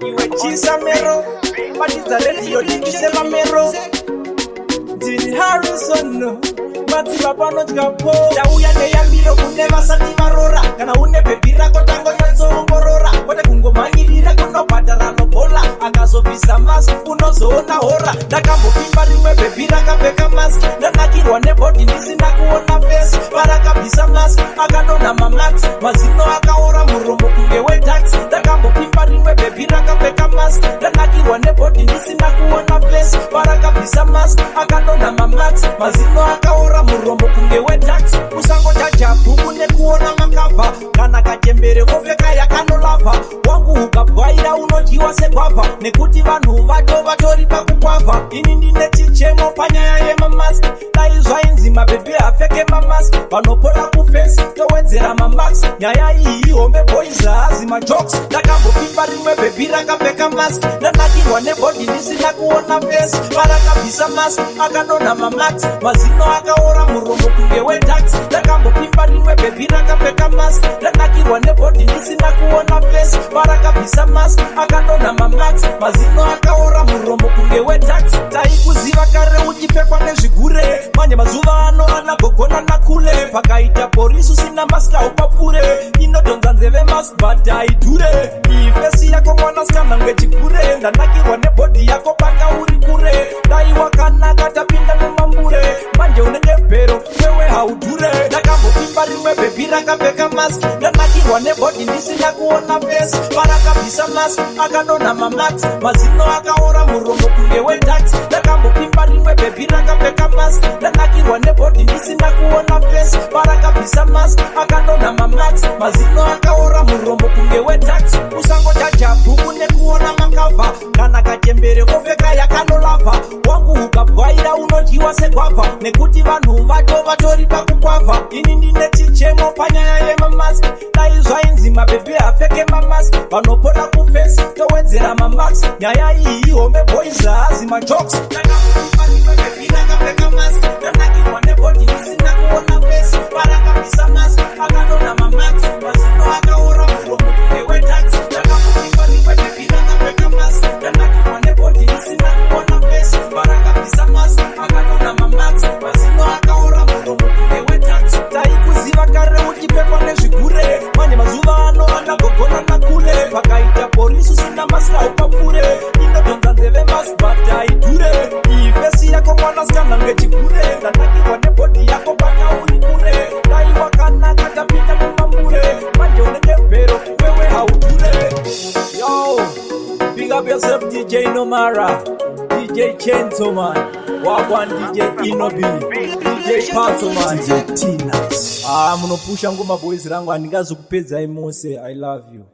Iwe chisamero, batidza redhiyo tibvise mamero. Ndini Harrison, madziva panodyapo. Ndauya neyambiro kune vasati varora. Kana une bhebhi rako, tangonyatsoongorora, kwete kungomhanyirira kunobhadhara lobola. Akazobvisa mask, unozoona hora. Ndakambopimba rimwe bhebhi rakapfeka mask, ndanakirwa nebody ndisina kuona face. Parakabvisa mask, akadonha mamarks, mazino akaora, muromo kunge wetax. Ndakambopimba rimwe bhebhi rakapfeka mask, ndanakirwa nebody ndisina kuona face. Parakabvisa mask, akadonha mamarks, mazino akaora, muromo kunge wetax. Usangojaja bhuku nekuona macover. Kana kachembere kopfeka yakanolavha, wangu ukabwaira unodyiwa segwavha, nekuti vanhu vacho vatori pakukwavha. Ini ndine chichemo panyaya yemamask. Dai zvainzi mabhebhi apfeke mamask, vanopora kuface, towedzera mamarks. Nyaya iyi ihombe boys, haazi majokes. Ndakambopimba rimwe bhebhi rakapfeka mask, ndanakirwa nebody ndisina kuona face. Parakabvisa mask, akadonha mamarks, mazino akaora, muromo kunge wetax. Ndakambopimba rimwe bhebhi rakapfeka mask, ndanakirwa nebody ndisina kuona face. Parakabvisa mask, akadonha mamarks, mazino akaora, muromo kunge wetax. Taikuziva kare uchipfekwa nezvigure, manje mazuva ano anagogona nakule. Pakaita porisi usina mask haupapfure. Inodhonza nzeve mask but haidhure. Iyi face yako mwanasikana ngechigure. Ndanakirwa nebody yako panga uri kure. Dai wakanaka tapinda mumambure, manje unenge bhero, wewe haudhure. Ndakambopimba rimwe bhebhi rakapfeka mask, ndanakirwa nebody ndisina kuona face. Parakabvisa mask, akadonha mamarks, mazino akaora, muromo kunge wetax. Ndakambopimba rimwe bhebhi rakapfeka mask, ndanakirwa nebody ndisina kuona face. Parakabvisa mask, akadonha mamarks, mazino akaora, muromo kunge wetax. Usangojaja bhuku nekuona macover. Kana kachembere kopfeka yakanolavha, wangu ukabwaira unodyiwa segwavha, nekuti vanhu vacho vatori pakukwavha. Ini ndine chichemo panyaya yemamask. Dai zvainzi mabhebhi apfeke mamask, vanopora kuface, towedzera mamarks. Nyaya iyi ihombe boys, haazi majokes. Ndakapfeka mask, ndanakirwa nebody ndisina kuona face. Parakabvisa mask, akadonha mamarks, mazino akaora, muromo kunge wetax. Ndakambopimba rimwe bhebhi rakapfeka mask, ndanakirwa nebody ndisina kuona face. Parakabvisa mask, akadonha mamarks, mazino akaora, muromo kunge wetax. Taikuziva kare uchipfekwa nezvigure, manje mazuva ano anagogona nakule. Pakaita porisi usina mask haupapfure. Inodhonza nzeve mask but haidhure. Iyi face yako mwanasikana ngechigure. Ndanakirwa nebody yako panga uri kure. Dai wakanaka tapinda mumambure, manje unenge bhero, wewe haudhure. Yo, big up yourself, DJ Nomara, DJ Chentoman, wagwan DJ Inobi, DJ Patoman, DJ Tinas. Ah, munopusha ngoma boys rangu, handingazokupedzai mose. I love you.